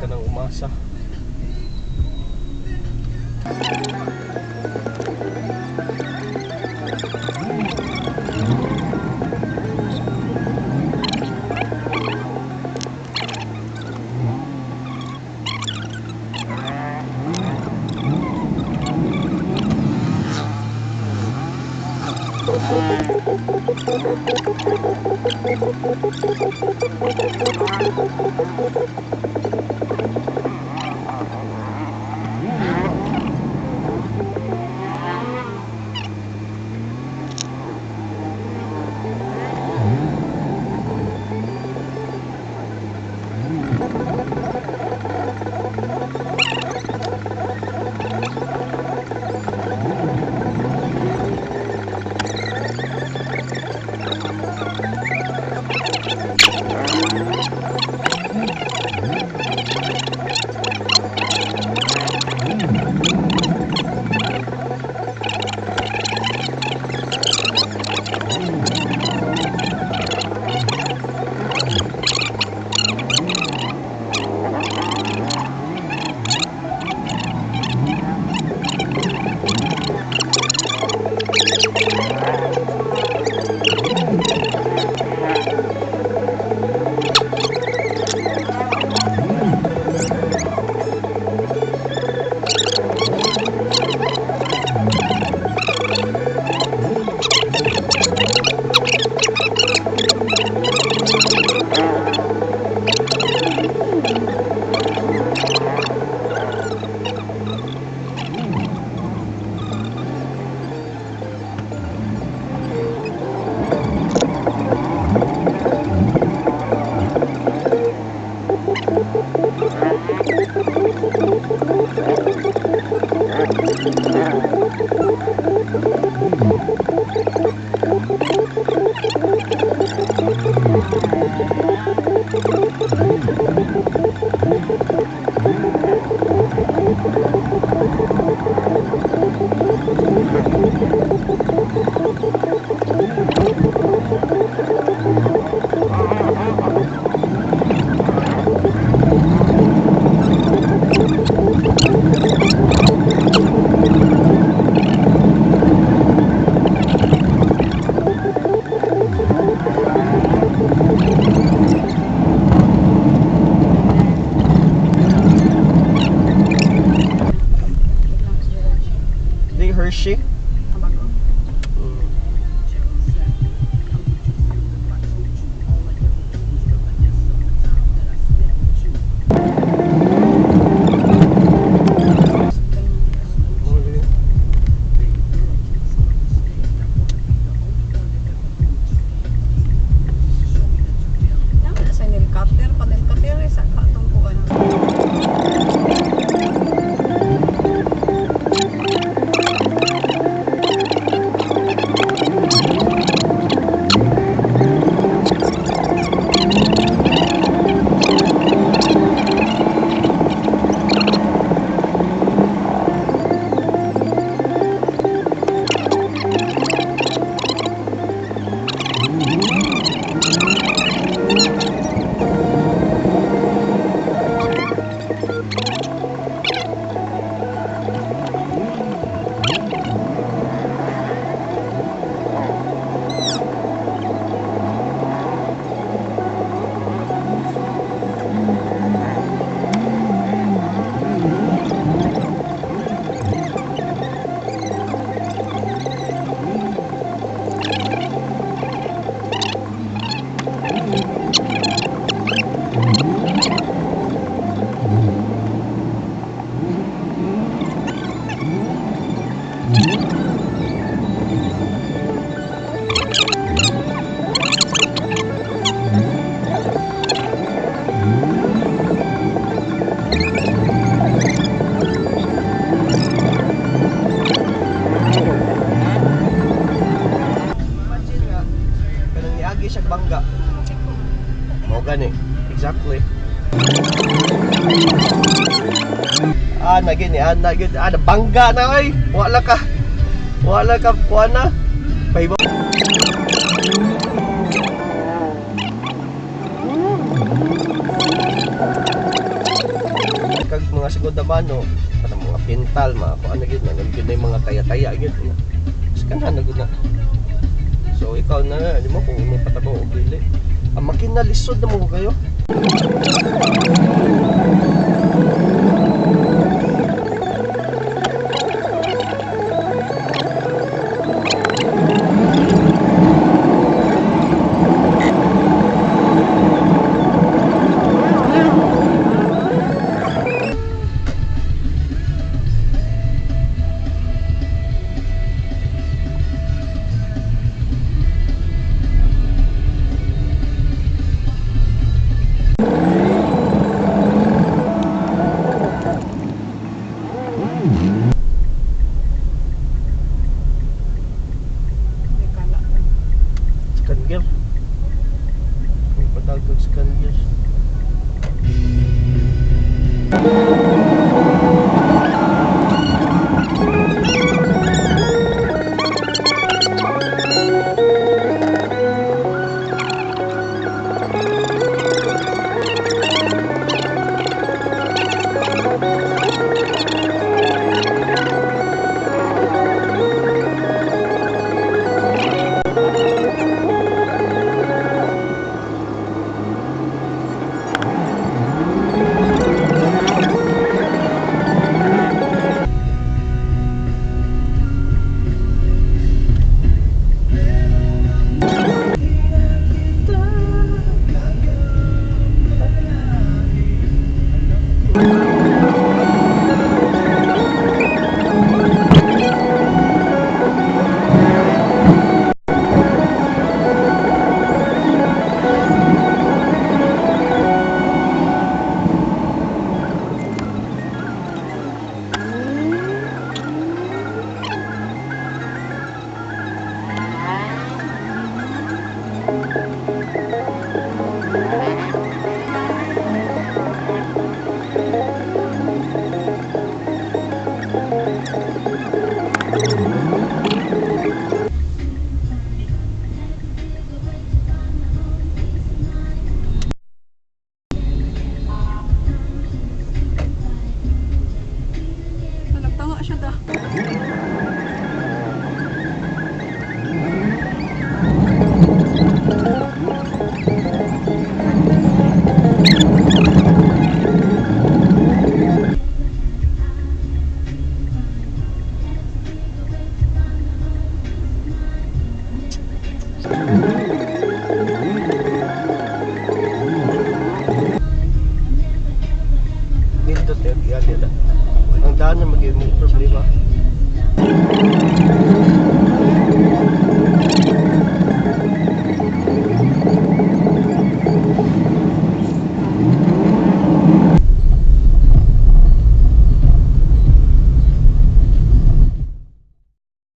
Kanang umasa. Di Hershey. Naman sa helicopter, pag helicopter sa katong kuan. Imagine nga, kanang niagi siya bangga. Mao gani. Exactly. Ah, nagin ni ah, nagin ah, bangga na oy. Wala ka. Wala ka kuan na. Pahibaw. Guadamano, kanang mga pintal, mga kuan na gyud na, gyud na yung mga taya-taya gyud na. Skanhan na gyud na. So ikaw na, di mo kung imong patabang og dili. Ang makina lisod na mo kayo. Hindi kala. Scan gear. May padagdag scan gear. Nagtanga siya da. Nindot eh, yan nila. Ang daan na magiging problema.